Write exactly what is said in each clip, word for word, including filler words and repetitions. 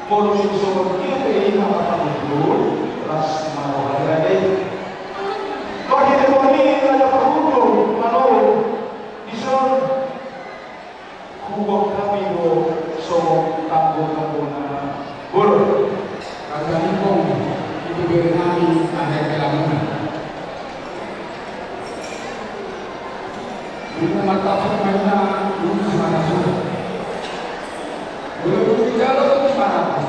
Molo so songon dia pe i hata parhundul, las ma roha ni raja i. Marhite on i raja parhundul, molo dison huboan hami do songon tanggo-tanggona. Bolo. Angka ingkon, ipabere hami angka kelamuna. Ima martafsir ma inna, nunga simarasuna. Molo dung dijalo tu marata.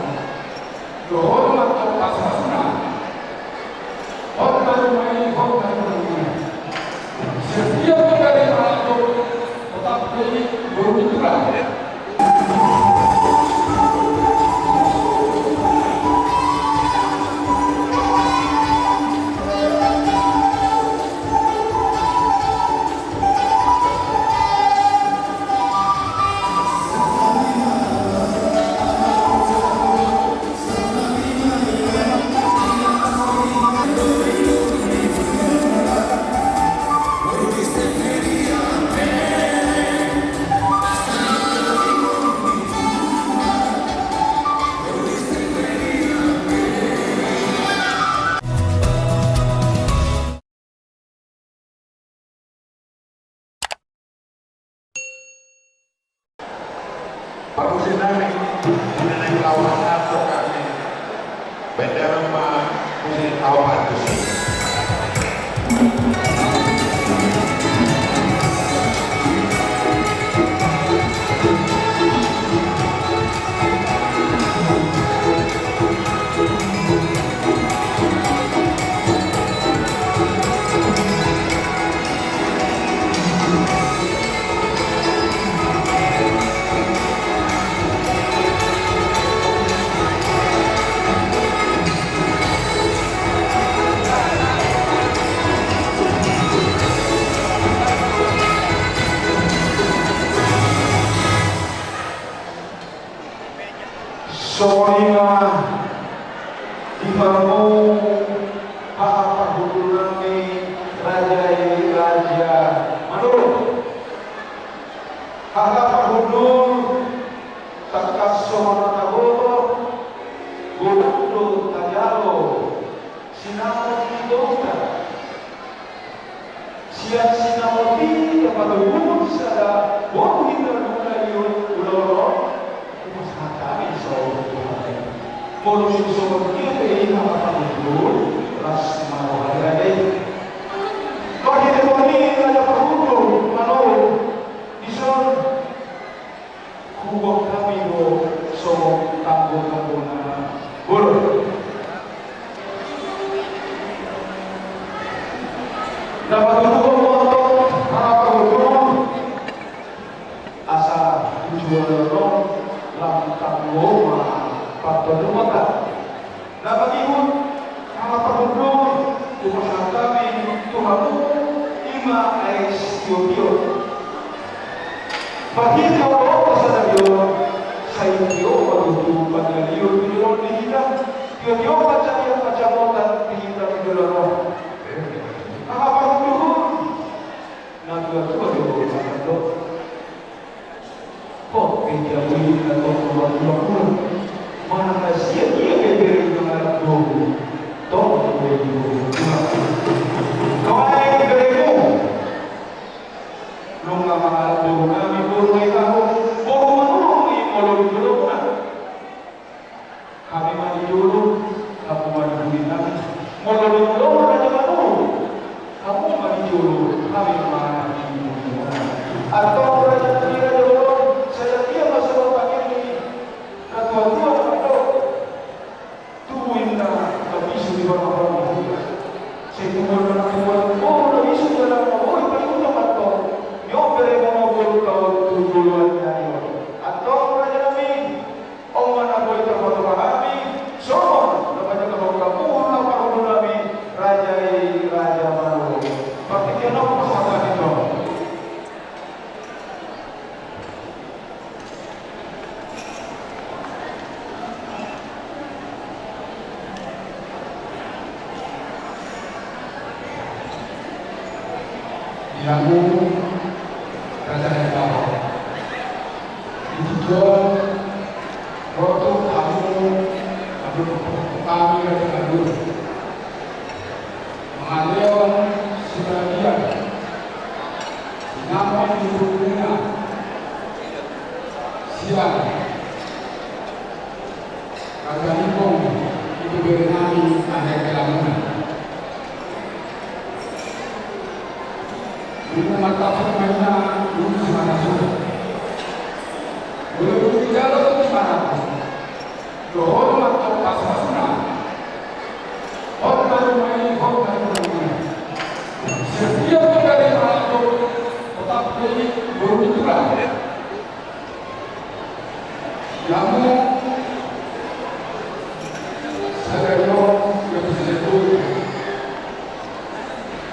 Dohot ma tong pasrasna. Hot ma rumai, hot ma rumai. Setiap kita di malam tu, tetap jadi beruntung lah. Parmusik nami, di na naeng laho mangantusi hami. Baen damang ma musik, laho mangantusi. Songon i ma di hamu haha parhundul nami, raja i Raja Manurung. Haha parhundul, tangkas songon na taboto, godang do tajalo sinamot ni boruta. Sian sinamot i tapatubuhon sada boru hita na uli di ulaon on. Dipasahat hami saluhut tu Tuhan. Molo songon dia pe i hata parhundul, las ma roha ni raja i. Marhite on i raja parhundul, molo dison huboan hami do songon tanggo-tanggona. Bolo. Na patuduhon ma antong haha parhundul, asa tujuan on lam tanggo ma partondion on. Na pangihut, haha parhundul, hupasahat hami tu hamu, ima aek sitio-tio. Marhite oloan sadari on, sai tio ma tutu pangalion tu joloan ni hita, tio-tio ma jala pansamotan di hita tu joloan on. Haha parhundul, na tua-tua do mangkatahon. Hot pe jabu i na tong na marhula-hula. Manang na sia dia pe bere i mangalap boru. Tong do i boru. Nuaeng beremu. Nunga mangalap boru nami, boru na i tahu. Boru Manurung i molo di jolomuna. Hami ma di jolo, hamu ma di pudi nami. Molo di jolo Raja Manurung, hamu ma di jolo, hami ma di pudi nami. Antong raja nami, raja bolon, sai dia ma songon pangido ni na tua-tua na mandok. Tubu inna, na bisu di bagasan ni huta. Sai tubu inna, na tubu inna, na bisu di bagasan ni huta. Antong, niope re momo boru taon tu joloan ni ari on. Antong raja nami. On ma na boi tarpatupa hami, songon na pajaha hamu haha parhundul nami, raja i Raja Manurung. Partingkian on pasahat hami tong. Di hamu raja ni Jahowa, di tingki on ro tu hamu, hamu hami raja ni Jahowa, mangalehon sibagian sinamot ni bulungna sian raja ni Jahowa, i tu bere nami Anne Kelamuna. Di rumah tafsir mainna dulu si mana sudah. Boleh dulu dijalo tu mana. Dohor mantap pas-pasna. Hot baru main, hot baru main. Setiap kita di mana tu tetap jadi beruntung lah. Di hamu sadari on, na bisa jadi.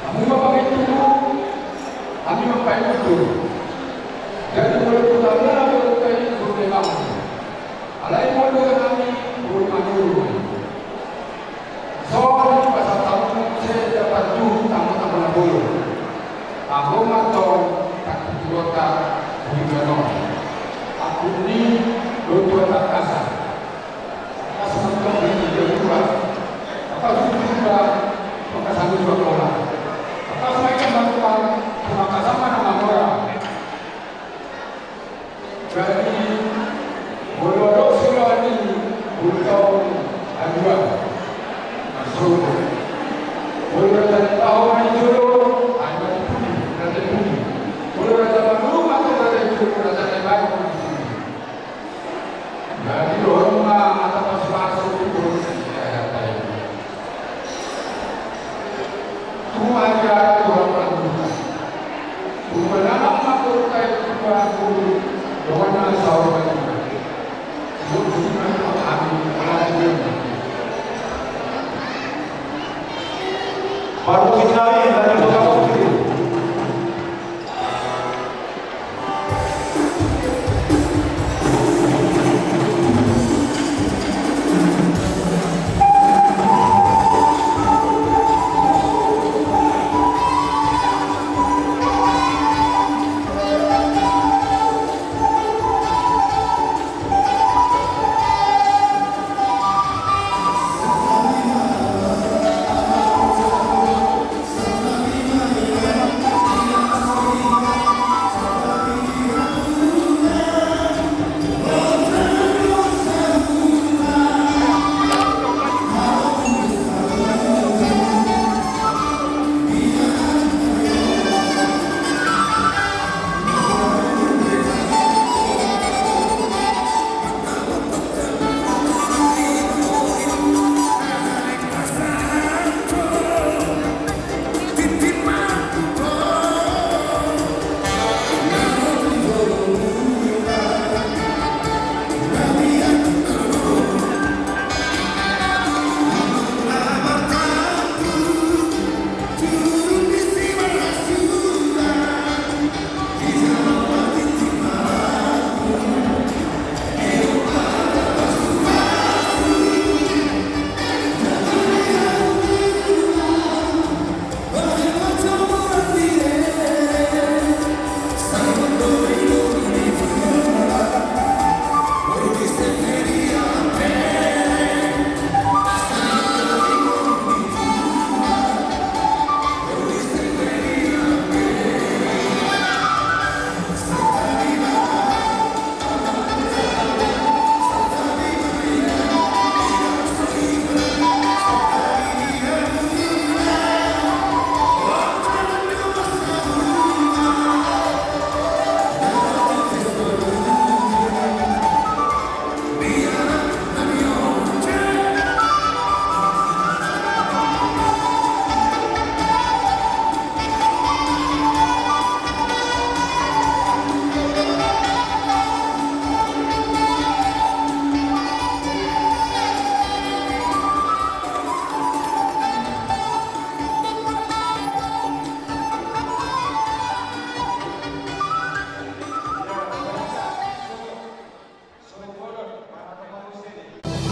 Hamu ma pangidoan, hami ma pangidoan. Jadi mulai pertama, mulai dari mulai lama. Alai mulai dari kami, mulai manurun. Songon i pasahat hamu muse dapat tu tanggo-tanggo na bolon. Anggo mantong tanggo-tanggo na bolon. Aku ni dotuan takasa. Takasa mantong di dua. Takasa juga, takasa juga pola. Takasa mantong mantong, takasa mana mamora. Jadi, molo adong siroha ni bulung haduan, masuk. Molo raja ni Jahowa di jolo, ai ma di pudi, raja di pudi. Molo raja ni Jahowa, raja di jolo, raja ni Jahowa, raja di pudi. Jadi, dohot ma hata pasu-pasu di bulung. Tuhan ya, Tuhan Tuhan. Tuhan anak makhluk kai Tuhan guru. Tuhan anak sahabat.